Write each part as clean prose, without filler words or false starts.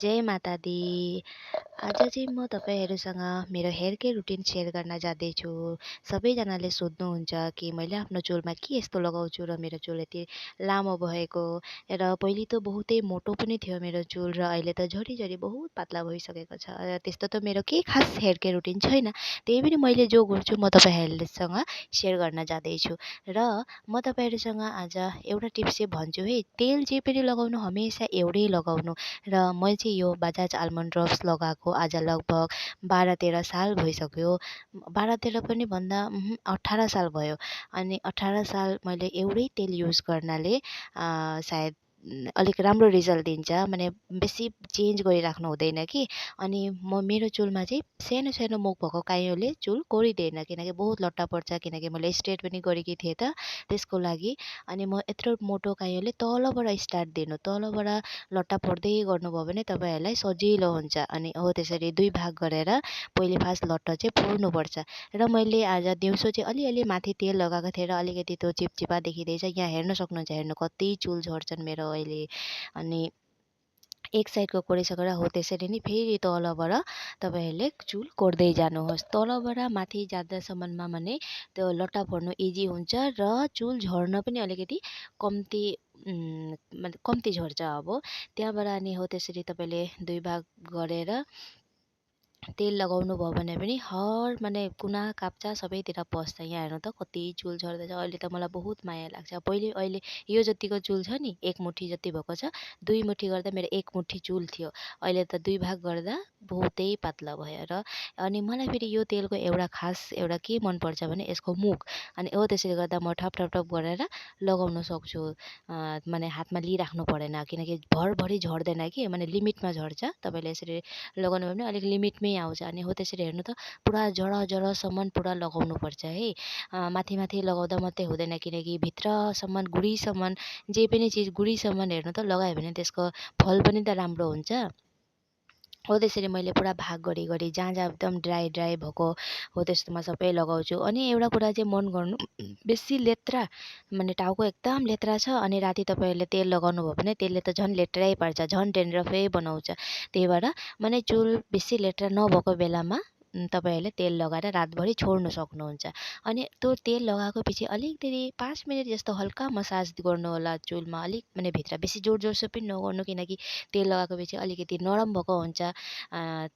जय माता दी। आज चाहिँ म तपाईँहरूसँग मेरो हेयर केयर रुटिन सेयर गर्न जाँदैछु। सबैजनाले सोध्नुहुन्छ कि मैले आफ्नो चुलमा के यस्तो लगाउँछु र मेरो चुल यति लामो भएको र पहिले त बहुतै मोटो पनि थियो मेरो चुल र अहिले त झरी बहुत पातला भइसकेको छ। त्यस्तो त मेरो केही खास हेयर केयर रुटिन छैन। त्यही पनि मैले जो गर्छु म तपाईँहरूसँग सेयर गर्न जाँदैछु र म तपाईँहरूसँग आज एउटा टिप्स चाहिँ भन्छु है। तेल जे पनि लगाउनु हमेसा एउटै लगाउनु र मैले चाहिँ यो बजाज आल्मन्ड ड्रप्स लगाएको आज लगभग 12-13 साल भइसक्यो। 12-13 पनि भन्दा 18 साल भयो। अनि 18 साल मैले एउटै तेल युज गर्नाले सायद अलिक राम्रो रिजल्ट दिन्छ। माने बेसी चेन्ज गरिराख्नु हुँदैन कि। अनि मेरो चुलमा चाहिँ सानो सानो मुख भएको काइयोले चुल कोरिँदैन, किनकि बहुत लट्टा पर्छ, किनकि मैले स्ट्रेट पनि गरेकी थिएँ त त्यसको लागि। अनि म यत्रो मोटो काइयोले तलबाट स्टार्ट दिनु, तलबाट लट्टा पर्दै गर्नुभयो भने तपाईँहरूलाई सजिलो हुन्छ। अनि हो त्यसरी 2 भाग गरेर पहिले फर्स्ट लट्टा चाहिँ फोर्नुपर्छ। र मैले आज दिउँसो चाहिँ अलिअलि माथि तेल लगाएको थिएँ र अलिकति त्यो चिपचिपा देखिँदैछ। यहाँ हेर्न सक्नुहुन्छ, हेर्नु कति चुल झर्छन् मेरो अहिले। अनि एक साइडको कोरिसकेर हो त्यसरी नै फेरि तलबाट तपाईँहरूले चुल कोर्दै जानुहोस्। तलबाट माथि जाँदासम्ममा भने त्यो लट्टा पर्नु इजी हुन्छ र चुल झर्न पनि अलिकति कम्ती मतलब कम्ती झर्छ। अब त्यहाँबाट अनि हो त्यसरी तपाईँले 2 भाग गरेर तेल लगाउनु भयो भने पनि हर माने कुना काप्चा सबैतिर पस्छ। यहाँ हेर्नु त कति चुल झर्दैछ। अहिले त मलाई बहुत माया लाग्छ। अहिले यो जतिको चुल छ नि, 1 मुठी जति भएको छ। 2 मुठी गर्दा मेरो 1 मुठी चुल थियो। अहिले त 2 भाग गर्दा बहुतै पातला भयो। र अनि मलाई फेरि यो तेलको एउटा के मनपर्छ भने यसको मुख। अनि हो त्यसरी गर्दा म ठप ठप ठप गरेर लगाउन सक्छु। माने हातमा लिइराख्नु परेन, किनकि भरभरि झर्दैन कि, माने लिमिटमा झर्छ। तपाईँले यसरी लगाउनु भयो भने अलिक लिमिटमै आउँछ। अनि हो त्यसरी हेर्नु त पुरा जडसम्म पुरा लगाउनुपर्छ है। माथि माथि लगाउँदा मात्रै हुँदैन, किनकि भित्रसम्म गुडीसम्म जे पनि चिज गुडीसम्म हेर्नु त लगायो भने त्यसको फल पनि त राम्रो हुन्छ। हो त्यसरी मैले पुरा भाग गरी जहाँ जहाँ एकदम ड्राई भएको हो त्यस्तोमा सबै लगाउँछु। अनि एउटा कुरा चाहिँ मन गर्नु, बेसी लेत्रा माने टाउको एकदम लेत्रा छ अनि राति तपाईँहरूले तेल लगाउनु भयो भने त्यसले त झन् लेत्रै पार्छ, झन् डेन्ड्रफै बनाउँछ। त्यही भएर माने चुल बेसी लेत्रा नभएको बेलामा तपाईँहरूले तेल लगाएर रातभरि छोड्नु सक्नुहुन्छ। अनि त्यो तेल लगाएको पछि अलिकति 5 मिनट जस्तो हल्का मसाज गर्नु होला चुलमा। अलिक माने भित्र बेसी जोड-जोडसो पनि नगर्नु, किनकि तेल लगाएको पछि अलिकति नरम भएको हुन्छ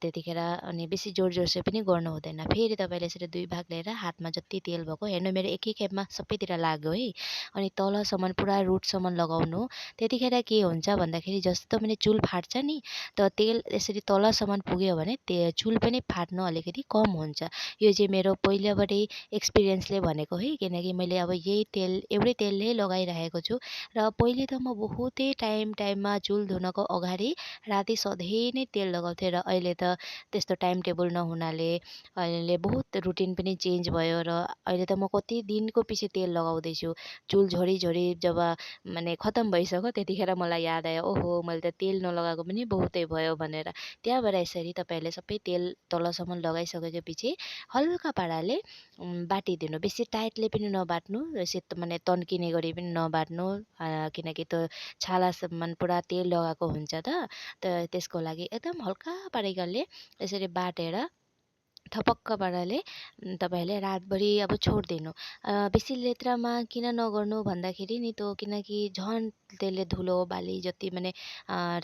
त्यतिखेर। अनि बेसी जोड-जोडसो पनि गर्नु हुँदैन। फेरि तपाईँले यसरी 2 भाग लिएर हातमा जति तेल भएको हेर्नु, मेरो एकै खेपमा सबैतिर लाग्यो है। अनि तलसम्म पुरा रुटसम्म लगाउनु। त्यतिखेर के हुन्छ भन्दाखेरि जस्तो पनि चुल फाट्छ नि, त तेल यसरी तलसम्म पुग्यो भने चुल पनि फाट्नु अलिकति कम हुन्छ। यो चाहिँ मेरो पहिलाबाटै एक्सपिरियन्सले भनेको है, किनकि मैले अब यही तेल एउटै तेलले लगाइरहेको छु। र पहिले त म बहुतै टाइममा चुल धुनको अगाडि राति सधैँ नै तेल लगाउँथेँ। र अहिले त त्यस्तो टाइम टेबल नहुनाले अहिले बहुत रुटिन पनि चेन्ज भयो। र अहिले त म कति दिनको पछि तेल लगाउँदैछु। चुल झरी जब माने खतम भइसक्यो त्यतिखेर मलाई याद आयो, ओहो मैले त तेल नलगाएको पनि बहुतै भयो भनेर। त्यहाँबाट यसरी तपाईँहरूले सबै तेल तलसम्म लगाइसकेपछि हल्का पाराले बाटिदिनु। बेसी टाइटले पनि नबाट्नु, माने तन्किने गरी पनि नबाट्नु, किनकि त्यो छालासम्म पुरा तेल लगाएको हुन्छ त्यसको लागि एकदम हल्का पाराले यसरी बाटेर थपक्क पाराले तपाईँहरूले रातभरि अब छोडिदिनु। बेसी लेत्रामा किन नगर्नु भन्दाखेरि नि, त्यो किनकि झन् त्यसले धुलो बाली जति माने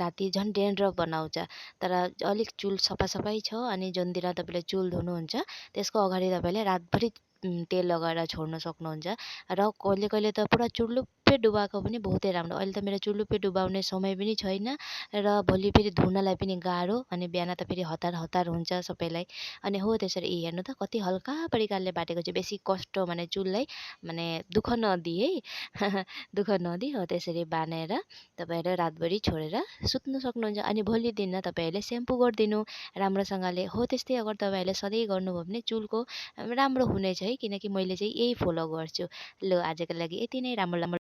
राति झन् डेन्ड्रफ बनाउँछ। तर अलिक चुल सफा छ अनि जुनतिर तपाईँले चुल धुनुहुन्छ त्यसको अगाडि तपाईँले रातभरि तेल लगाएर छोड्न सक्नुहुन्छ। र कहिले कहिले त पुरा चुर्लुप्पै डुबाएको पनि बहुतै राम्रो। अहिले त मेरो चुर्लुप्पै डुबाउने समय पनि छैन र भोलि फेरि धुनलाई पनि गाह्रो, अनि बिहान त फेरि हतार हुन्छ सबैलाई। अनि हो त्यसरी हेर्नु त कति हल्का परिकारले बाटेको चाहिँ, बेसी कष्ट माने चुललाई माने दुःख नदिए है दुःख नदिई हो त्यसरी बानेर तपाईँहरू रातभरि छोडेर सुत्नु सक्नुहुन्छ। अनि भोलि दिन तपाईँहरूले सेम्पू गरिदिनु राम्रोसँगले। हो त्यस्तै अगर तपाईँहरूले सधैँ गर्नुभयो भने चुलको राम्रो हुनेछ है, किनकि मैले चाहिँ यही फलो गर्छु। ल आजको लागि यति नै। राम्रो